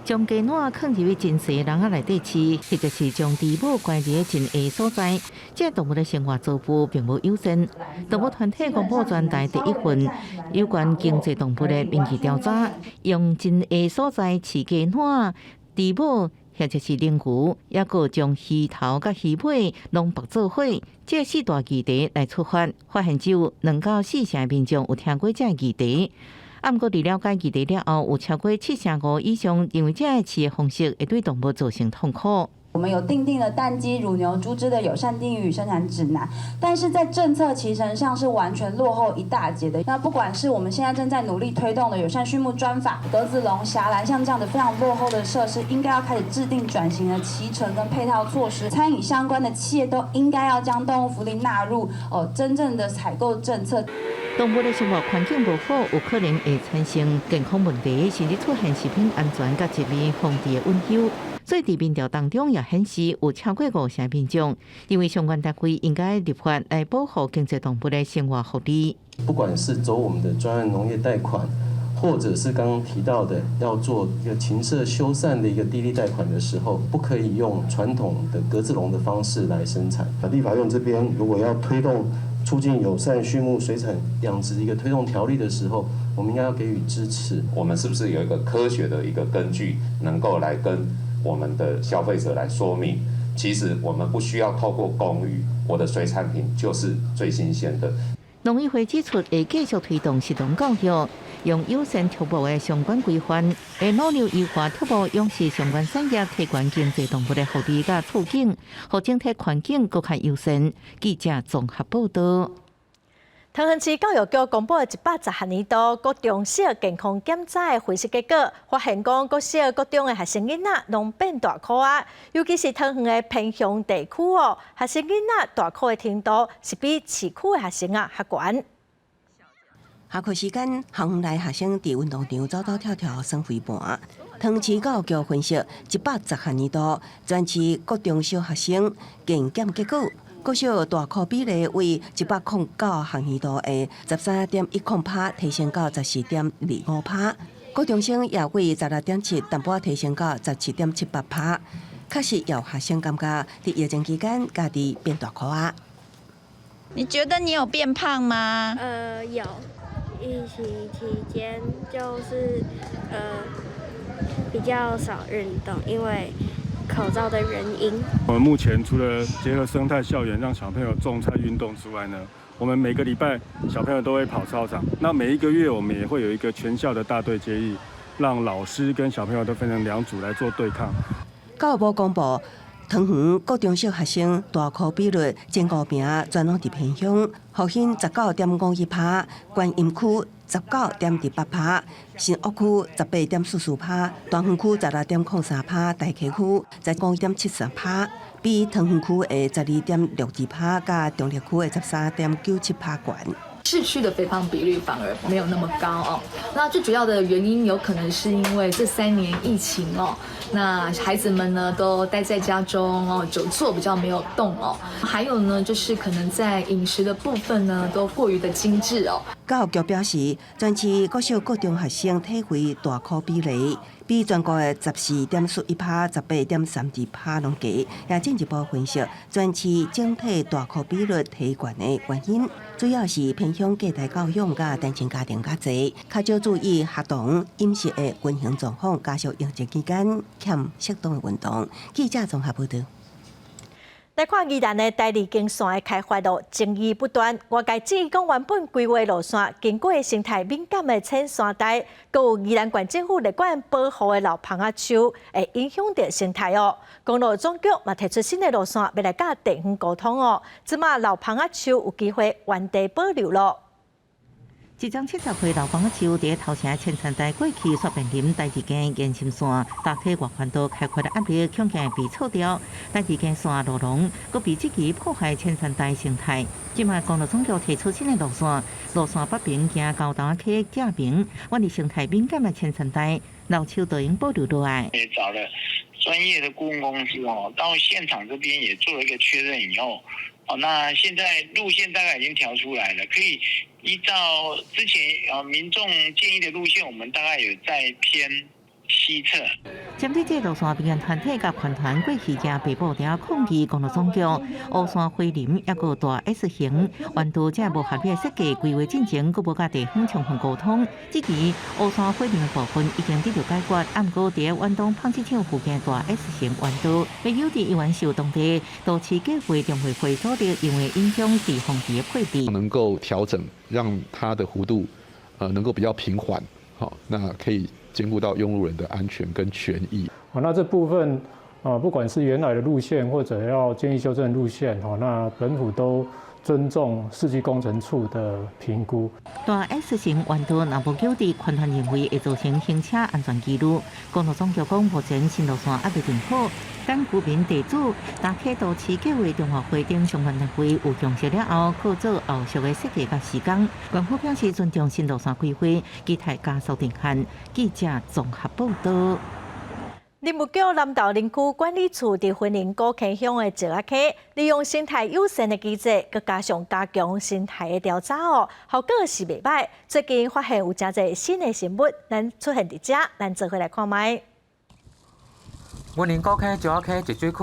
Speaker 5: 將雞卵囥入去真細籠仔內底飼，或者是將豬母關佇真下所在，這動物的生活遭遇並無友善。動物團體公布全台第一份有關經濟動物的民意調查，用真下所在飼雞卵、豬母或者是鯪魚，抑閣將魚頭佮魚尾攏縛做伙，這四大議題來出發，發現只有2到4成的民眾有聽過這个議題。啊，毋過佇了解議題了後，有超過7成5以上認為這个飼的方式會對動物造成痛苦。
Speaker 19: 我們有訂定了蛋雞、乳牛、豬隻的友善定義與生產指南，但是在政策期程上是完全落後一大截的。那不管是我們現在正在努力推動的友善畜牧專法、格子籠、狹欄，像這樣的非常落後的設施，應該要開始制定轉型的期程跟配套措施。餐飲相關的企業都應該要將動物福利納入哦真正的採購政策。
Speaker 5: 動物的生活環境無好，有可能會產生健康問題，甚至出現食品安全佮疾病防治的隱憂。所以佇民調當中也顯示有超過五成民眾認為相關單位應該立法來保護經濟動物的生活福利。
Speaker 11: 不管是走我們的專案農業貸款，或者是剛剛提到的要做一個禽舍修繕的一個低利貸款的時候，不可以用傳統的格子籠的方式來生產。立法院這邊如果要推動促進友善畜牧水產養殖一個推動條例的時候，我們應該要給予支持。
Speaker 3: 我們是不是有一個科學的一個根據，能夠來跟我們的消費者來說明，其實我們不需要透過公魚，我的水產品就是最新鮮的。
Speaker 5: 農委會指出，會繼續推動食農教育，用友善畜牧的相關規範，會努力優化畜牧養殖相關產業，提懸經濟動物的福利佮處境，予整體環境閣較友善。記者綜合報道。
Speaker 1: 桃園市教育局公布110學年度國中小健康檢查的分析結果，發現講國小、國中的學生囡仔攏變大箍仔，尤其是桃園的偏鄉地區哦，學生囡仔大箍的程度是比市區的學生仔較懸。
Speaker 4: 下課時間，校園內學生佇運動場走走跳跳耍飛盤。桃園市教育局分析，110學年度全市國中小學生健檢結果。國小大箍比例為109學年度的13.10%提升到14.25%，國中生也為16.7淡薄提升到17.78%。確實有學生感覺佇疫情期間家己變大箍仔。
Speaker 12: 你覺得你有變胖嗎？
Speaker 20: 有。疫情期間就是比較少運動，因為口罩的原因。
Speaker 21: 我們目前除了結合生態校園，讓小朋友種菜運動之外呢，我們每個禮拜小朋友都會跑操場。那每一個月我們也會有一個全校的大隊接力，讓老師跟小朋友都分成兩組來做對抗。
Speaker 4: 教育部公布，桃園國中小學生大箍比率前五名全攏佇偏鄉，復興19.51%，觀音區19.28%，新屋區18.44%，大園區16.03%，大溪區15.73%，比桃園區的12.62%，佮中壢區的13.97%懸。
Speaker 22: 市區的肥胖比率反而沒有那麼高哦。那最主要的原因有可能是因為這3年疫情哦，那孩子們呢都待在家中哦，久坐比較沒有動哦。還有呢，就是可能在飲食的部分呢，都過於的精緻哦。
Speaker 4: 教育局表示，全市國小、國中學生體肥大箍比例，比全國的14.41%、18.32%攏低，也進一步分析全市整體大箍比率提懸的原因，主要是偏鄉隔代教養佮單親家庭較濟，較少注意學童飲食的均衡狀況，加上疫情期間欠適當的運動。記者綜合報道。
Speaker 1: 來看宜蘭的台二經線的開發路爭議不斷，外界質疑講原本規劃路線經過生態敏感的淺山帶，閣有宜蘭縣政府列管保護的老椪仔樹，會影響著生態哦。公路總局嘛提出新的路線，欲來佮地方溝通哦。這馬老椪仔樹有機會原地保留咯。
Speaker 5: 一張70歲老椪仔樹佇頭城淺山帶過去，煞面臨台二線延伸線、大體外環道開發的壓力，恐驚被錯掉。台二線線路廊，閣被質疑破壞淺山帶生態。這馬公路總局提出新的路線，路線北邊經高潭溪正爿，遠離生態敏感的淺山帶，老樹就應保留落來。
Speaker 27: 也找了專業的顧問公司哦，到現場這邊也做了一個確認以後，哦，那現在路線大概已經調出來了，可以依照之前民眾建議的路線，我們大概有在偏西側。
Speaker 5: 針對這路線，民間團體佮環團過去正白布條抗議公路總局，烏山回林抑閣大 S 型彎道這無合理設計規劃進程，閣無佮地方充分溝通。這期烏山回林的部分已經得到解決，毋過佇遠東紡織廠附近大 S 型彎道，欲誘致議員受當地都市計劃中會會阻力，因為影響地方的配置。
Speaker 28: 能夠調整，讓它的弧度，能夠比較平緩，好，那可以兼顧到用路人的安全跟權益。
Speaker 29: 好，那這部分
Speaker 2: 啊，不管是原來的路線或者要建議修正路線，吼，那本府都尊重市區工程處的評估。
Speaker 5: 大 S 型彎道若無矯治，寬限認為會造成行車安全疑慮。公路總局講，目前新路線猶未定好，等居民地主、大溪都市計劃中華會等相關單位有共識了後，閣做後續的設計佮時間。縣府表示尊重新路線規劃，期待加速定案。記者綜合報道。
Speaker 1: 林務局南投林區管理處佇雲林古坑鄉的石仔溪，利用生態友善的機制，閣加上加強生態的調查哦，效果是袂䆀。最近發現有誠濟新的生物，咱出現佇遮，咱做伙來看覓。
Speaker 6: 雲林古坑石仔溪集水區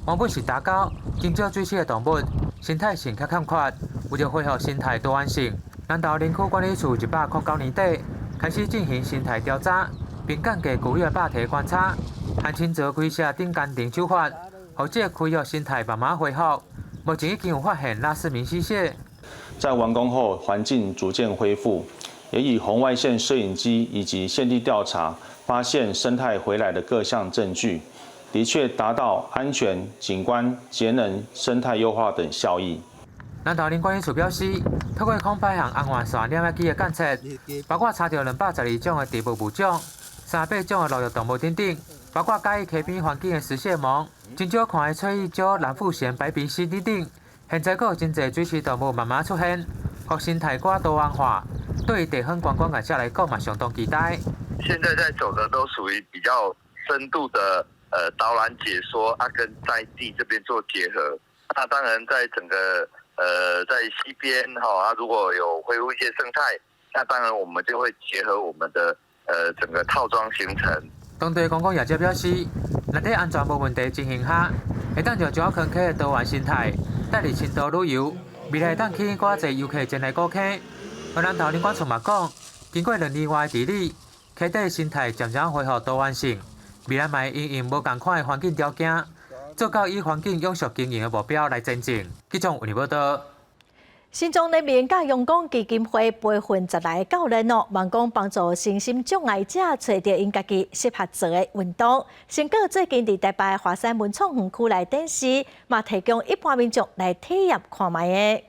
Speaker 6: 原本是打溝，真少水棲的動物，生態性較欠缺，為著恢復生態多樣性，南投林區管理處109年底開始進行生態調查，並間隔固有的百提觀察。含清澤開設等工程手法，予這個區域生態慢慢恢復。目前已經有發現拉斯明溪蟹。
Speaker 7: 在完工後，環境逐漸恢復，也以紅外線攝影機以及現地調查，發現生態回來的各項證據，的確達到安全、景觀、節能、生態優化等效益。
Speaker 6: 南投林管理處表示，透過空拍和紅外線攝影機的監測，包括查著212種的植物物種、300種的陸域動物等等。包括佮意溪邊環境的食蟹獴，真少看的翠翼鷗、藍腹鷴、白鼻心等等。現在閣有真濟水棲動物慢慢出現，予生態閣多元化，對於地方觀光業者來講嘛相當期待。
Speaker 8: 現在在走的都屬於比較深度的導覽解說啊，跟在地這邊做結合。那當然在整個在溪邊哈，啊如果有恢復一些生態，那當然我們就會結合我們的整個套裝行程。
Speaker 6: 當地觀光業者表示，若佇安全無問題情形下，會當將石仔坑溪的多元生態帶入深度旅遊，未來會當吸引閣較濟遊客前來古坑。而南投林管處嘛講，經過2年外的治理，溪底生態漸漸恢復多元性，未來嘛會因應無仝款的環境條件，做到以環境永續經營的目標來前進。記者為你報道。
Speaker 1: 新莊聯盟佮陽光基金會培訓10來個教練哦，望講幫助身心障礙者揣著𪜶家己適合做的運動。成果最近佇台北華山文創園區來展示，嘛提供一般民眾來體驗看覓的。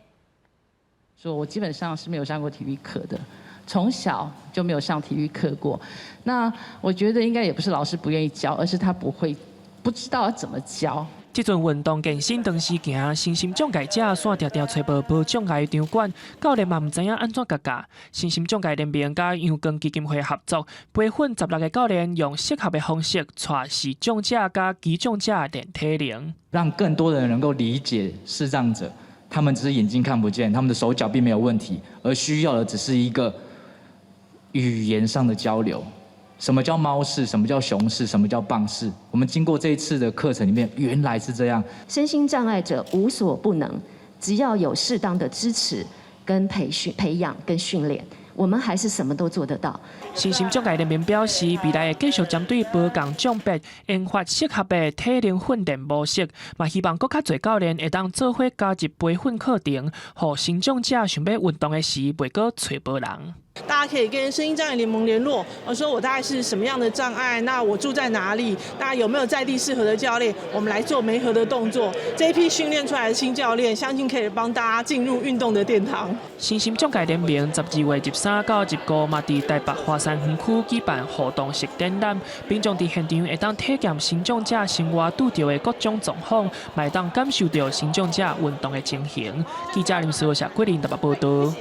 Speaker 10: 說我基本上是沒有上過體育課的，從小就沒有上體育課過。那我覺得應該也不是老師不願意教，而是他不會，不知道要怎麼教。
Speaker 13: 這陣運動健身長時行，身心障礙者煞常常揣無無障礙場館，教練嘛毋知影按怎共教。身心障礙聯盟佮陽光基金會合作，培訓16個教練，用適合的方式帶視障者佮肢障者練體能，
Speaker 23: 讓更多人能夠理解視障者，他們只是眼睛看不見，他們的手腳並沒有問題，而需要的只是一個語言上的交流。什麼叫貓式？什麼叫熊式？什麼叫棒式？我們經過這一次的課程裡面，原來是這樣。
Speaker 24: 身心障礙者無所不能，只要有適當的支持、跟培訓、培養跟訓練，我們還是什麼都做得到。
Speaker 13: 身心障礙聯盟表示，未來會繼續針對無仝障別研發適合的體能訓練模式，嘛希望閣較濟教練會當做伙加入培訓課程，予身障者想欲運動的時，袂閣揣無人。
Speaker 29: 大家可以跟身心障礙聯盟聯絡，我說我大概是什麼樣的障礙，那我住在哪裡，那有沒有在地適合的教練，我們來做媒合的動作。這一批訓練出來的新教練，相信可以幫大家進入運動的殿堂。
Speaker 13: 身心障礙聯盟12月23到25嘛，佇台北華山園區舉辦互動式展覽，民眾佇現場會當體驗身障者生活拄著的各種狀況，嘛會當感受著身障者運動的情形。記者林思霞、桂林台北報道。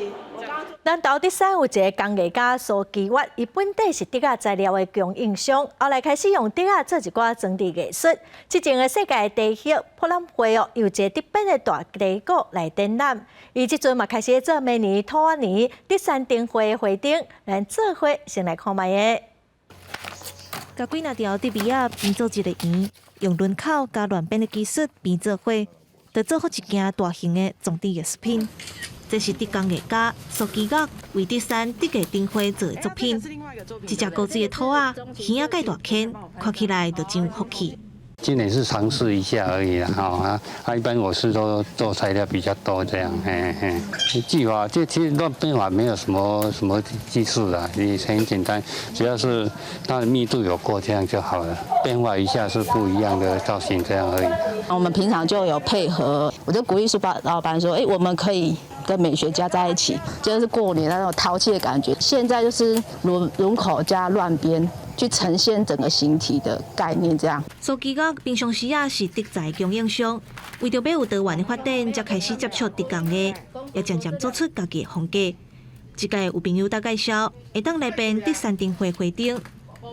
Speaker 1: 南投德山有一个工藝家蘇基月，伊本底是竹仔材料的供應商，後來開始用竹仔做一寡裝置藝術。這陣的世界地學博覽會哦，有一个竹編的大地鼓來展覽。伊這陣嘛開始做明年兔仔年德山燈會的會燈，咱做伙先來看覓个。
Speaker 30: 共幾若條竹篾仔編做一个圓，用輪口佮亂編的技術編做伙，就做好一件大型的裝置藝術品。這是竹工藝家蘇基岳為德山竹藝燈會做的作品。這隻高水的兔仔，耳仔蓋大圈，看起來就真有福氣。
Speaker 9: 今年是嘗試一下而已啦，哈啊啊！一般我是都做材料比較多，這樣，嘿嘿。技法這其實亂編法沒有什麼什麼技術啦，也很簡單，只要是它的密度有夠，這樣就好了。變化一下是不一樣的造型，這樣而已。
Speaker 11: 我們平常就有配合，我就鼓勵書包老闆說，哎，我們可以跟美學加在一起，就是過年那種淘氣的感覺。現在就是輪輪口加亂編。去呈現整個形體的概念，這樣。
Speaker 30: 蘇其岳平常時啊是竹材供應商，為著欲有多元的發展，才開始接觸竹工藝，也漸漸做出家己的風格。這屆有朋友搭介紹，會當來編竹山燈會會燈。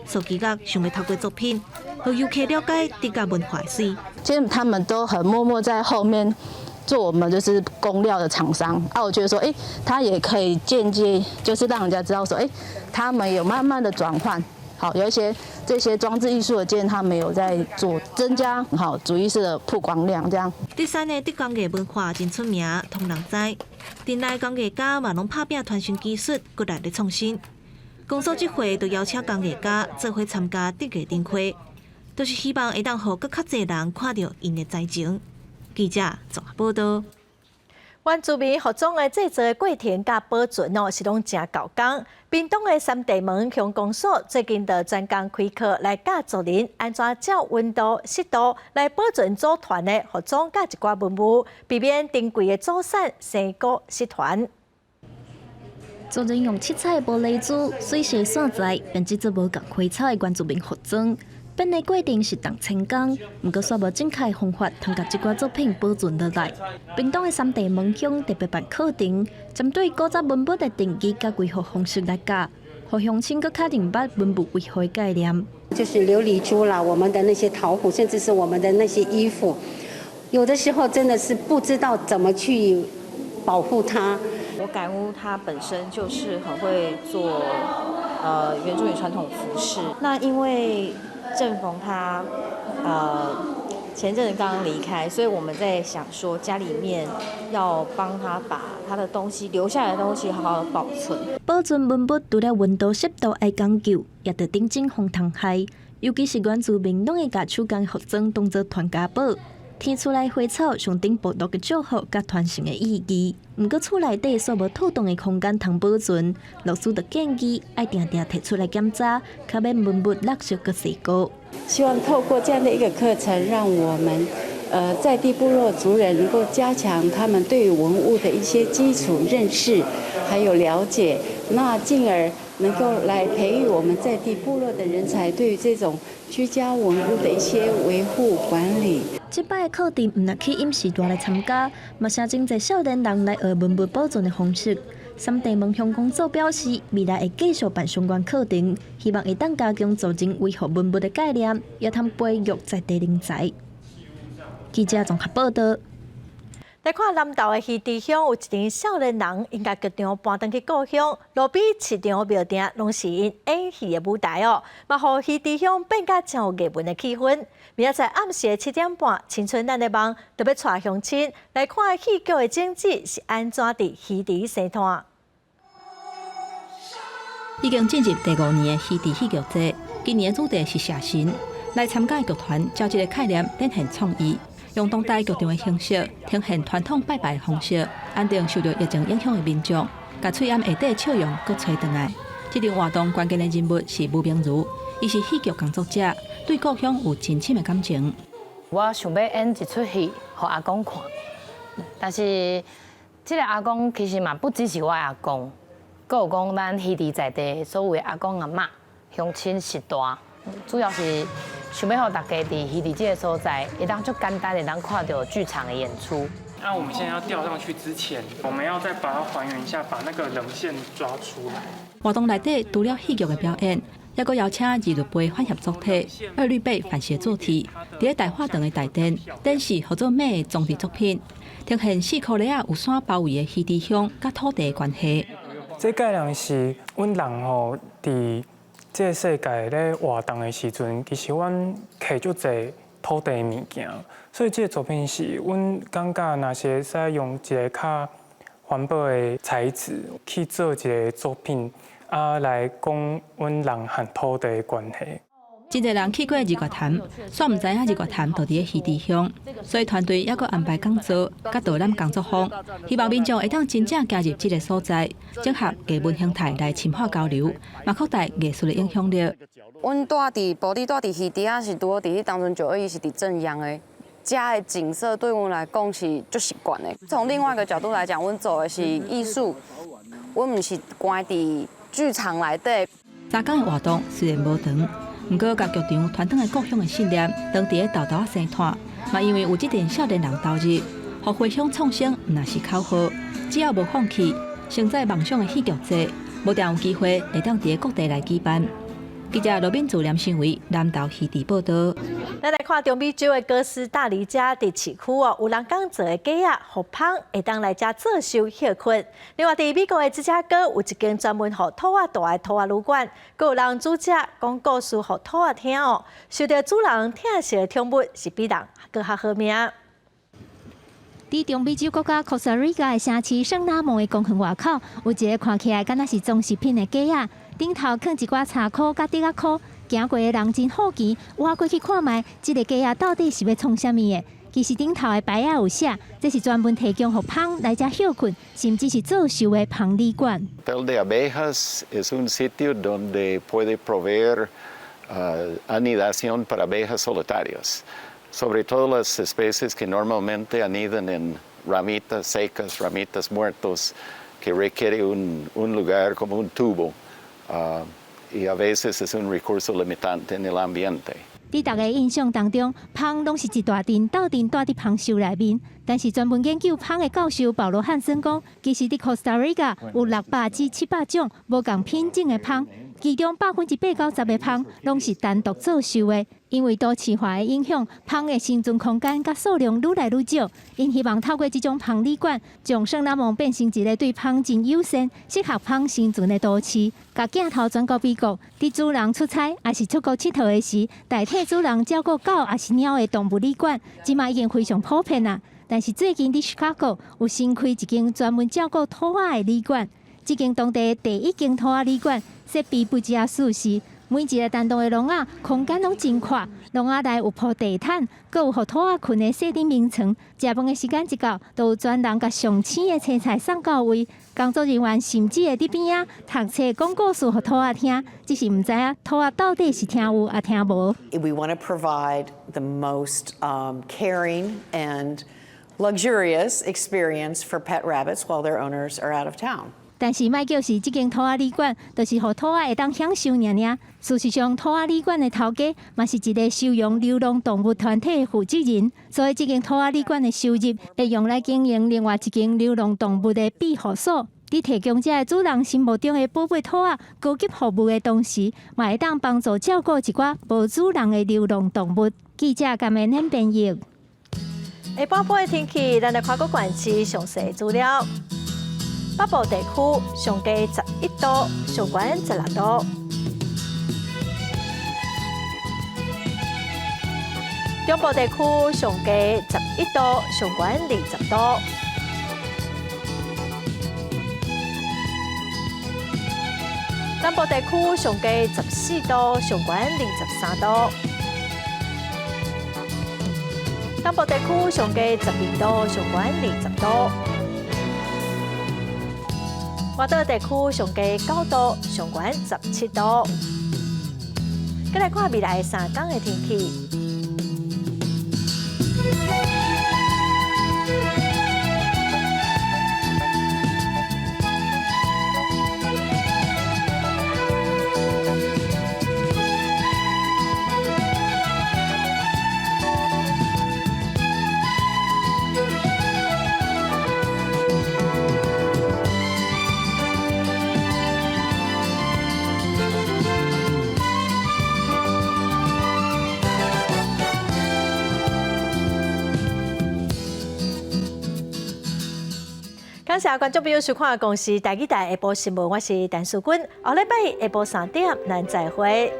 Speaker 30: 蘇其岳想欲透過作品，予遊客了解竹仔文化水。
Speaker 11: 其實他們都很默默在後面做我們就是工料的廠商啊，我覺得說，哎，他也可以間接就是讓人家知道說，哎，他們有慢慢的轉換。好，有一些這些裝置藝術的件，他們有在做增加，好主意識的曝光量，這樣。
Speaker 30: 竹山的竹工藝文化真出名，通人知。鎮內工藝家嘛攏拍拚傳承技術，閣來咧創新。公所這回就邀請工藝家做伙參加竹藝燈會，就是希望會當予閣較濟人看著𪜶的才情。記者綜合報道。
Speaker 1: 原住民服裝的製作過程佮保存哦，是攏誠猴工。屏東的三地門鄉公所最近就專工開課來教族人按怎照溫度、濕度來保存祖傳的服裝佮一寡文物，避免珍貴的祖產生菇失傳。
Speaker 14: 族人用七彩玻璃珠、水色線材編織做無仝花草的原住民服裝。編的過程是動千工，毋過煞無正確方法，通共這寡作品保存落來。屏東的三地門鄉特別辦課程，針對古早文物的定義佮維護方式來教，予鄉親閣較認捌文物維護的概念。
Speaker 15: 就是琉璃珠啦，我們的那些陶壺，甚至是我們的那些衣服，有的時候真的是不知道怎麼去保護它。
Speaker 16: 我感悟他本身就是很會做，原住民傳統服飾。那因為正逢他，前陣子剛剛離開，所以我們在想說家裡面要幫他把他的東西留下來的東西好好保存。
Speaker 14: 保存文物除了溫度、濕度愛講究，也著頂準防蟲害。尤其是原住民，攏會共手工服裝當做傳家寶。天厝內花草象徵部落的祝福佮傳承的意義。毋過厝內底煞無妥當的空間通保存，老師就建議愛定定提出來檢查，較免文物落石閣踅菇。
Speaker 17: 希望透過這樣的一個課程，讓我們在地部落族人能夠加強他們對於文物的一些基礎認識，還有了解，那進而能夠來培育我們在地部落的人才，對於這種居家文物的一些維護管理。
Speaker 14: 這擺的課程毋但吸引序大來參加，嘛誠真濟少年人來學文物保存的方式。三地門鄉公所表示，未來會繼續辦相關課程，希望會當加強族人維護文物的概念，也通培育在地人才。記者綜合報道。
Speaker 1: 來看南投的魚池鄉有一群少年人，𪜶共劇場搬轉去故鄉，路邊市場廟埕攏是𪜶演戲的舞台哦，嘛予魚池鄉變甲誠有藝文的氣氛。明仔載暗時的7點半，青春咱的夢，就欲帶鄉親來看戲劇的種子是按怎佇魚池生湠。
Speaker 18: 已經進入第五年的魚池戲劇節，今年的主題是社神。來參加的劇團將這個概念展現創意，用當代劇場的形式呈現傳統拜拜的方式，安定受著疫情影響的民眾，共喙罨下底笑容閣揣轉來。這場活動關鍵的人物是吳明如，伊是戲劇工作者，對故鄉有真深的感情。
Speaker 19: 我想欲演一齣戲，予阿公看，但是這個阿公其實嘛不只是我阿公，閣有講咱魚池在地所有的阿公阿嬤、鄉親序大，主要是想欲予大家佇魚池這個所在，會當足簡單會當看著劇場的演出。
Speaker 25: 那我們現在要吊上去之前，我們要再把它還原一下，把那個稜線抓出來。
Speaker 18: 活動內底除了戲劇的表演，猶閣邀請二律背反協作體、二律背反協作體，佇咧大畫堂的大殿展示號做馬的裝置作品，呈現四箍犁仔有山包圍的魚池鄉佮土地的關係。
Speaker 25: 這概念是阮人吼佇這個世界咧活動的時陣，其實阮摕足濟土地的物件，所以這個作品是阮感覺若是會使用一個較環保的材質去做一個作品，啊，來講阮人和土地的關係。
Speaker 18: 真濟人去過日月潭，煞毋知影日月潭就佇咧魚池鄉，所以團隊猶閣安排講座、佮導覽工作坊，希望民眾會當真正行入這個所在，整合藝文形態來深化交流，嘛擴大藝術的影響力。
Speaker 2: 阮蹛佇埔里，蹛佇魚池仔是拄好佇彼當陣就伊是佇正央的，遮的景色對阮來講是足習慣的。從另外一個角度來講，阮做的是藝術，阮毋是關佇劇場內底。
Speaker 18: 三工的活動雖然無長，毋過共劇場傳統的故鄉的信念，當佇咧豆豆仔生湠，嘛因為有這陣少年人投入，予回鄉創生毋若是口號，只要無放棄，承載夢想的戲劇節，無定有機會會當佇咧各地來舉辦。記者羅敏祖、連新偉南投魚池報導。
Speaker 1: 咱來看中美洲的哥斯達黎加佇市區哦，有人工做的雞仔，予蜂會當來遮做岫歇睏。另外，佇美國的芝加哥有一間專門予兔仔蹛的兔仔旅館，閣有人煮食講故事予兔仔聽哦。受著主人疼惜的寵物是比人閣較好命。
Speaker 3: 佇中美洲國家 Costa Rica 的城市聖拉蒙的公園外口，有一个看起來敢若是裝飾品的雞仔，頂頭囥一寡柴箍佮竹仔箍。行過的人真好奇，倚過去看覓，這个雞仔到底是欲創啥物的？其實頂頭的牌仔有寫，這是專門提供予蜂來遮歇睏，甚至是做岫的蜂旅館。
Speaker 4: Hotel de abejas es un sitio donde puede proveer anidación para abejas solitarias, sobre todo las especies que normalmente anidan en ramitas secas, ramitas muertos, que requiere un lugar como un tubo, y a veces es un recurso limitante en el ambiente.
Speaker 3: 佇大家印象當中，蜂攏是一大陣鬥陣蹛佇蜂岫內面。但是專門研究蜂的教授保羅漢森講，其實佇 Costa Rica 有600至700種無仝品種的蜂，其中80%到90%的蜂攏是單獨做岫的。因為都市化的影響，蜂的生存空間佮數量愈來愈少。𪜶希望透過這種蜂旅館，將聖拉蒙變成一个對蜂真友善、適合蜂生存的都市。共鏡頭轉到美國，佇主人出差抑是出國𨑨迌的時，代替主人照顧狗抑是貓的動物旅館，這馬已經非常普遍啦。但是最近佇芝加哥有新開一間專門照顧兔仔的旅館，這間當地第一間兔仔旅館設備不只舒適。每一个單獨的籠仔空間攏真闊，籠仔內有鋪地毯，閣有予兔仔睏的細頂眠床。食飯的時間一到，就有專人共上鮮的青菜送到位。工作人員甚至會佇邊仔讀冊講故事予兔仔聽，只是毋知影兔仔到底是聽有抑聽無。
Speaker 12: We want to provide the most caring and luxurious experience for pet rabbits while their owners are out of town.
Speaker 3: 但是莫叫是這間兔仔旅館，就是予兔仔會當享受爾爾。事實上，兔仔旅館的頭家嘛是一个收容流浪動物團體的負責人，所以這間兔仔旅館的收入會用來經營另外一間流浪動物的庇護所。佇提供這个主人心目中的寶貝兔仔高級服務的同時，嘛會當幫助照顧一寡無主人的流浪動物。記者甘明顯編譯。
Speaker 1: 下半晡的天氣，咱來看閣縣市詳細資料。北部地區上低11度，上懸16度。中部地區上低11度，上懸20度。南部地區上低14度，上懸23度。東部地區上低12度，上懸20度。外島地區上低9度，上懸17度。閣來看未來3工的天氣。感謝觀眾朋友收看《公視台語台下晡新聞》，我是陳淑君。後禮拜下晡3點，咱再會。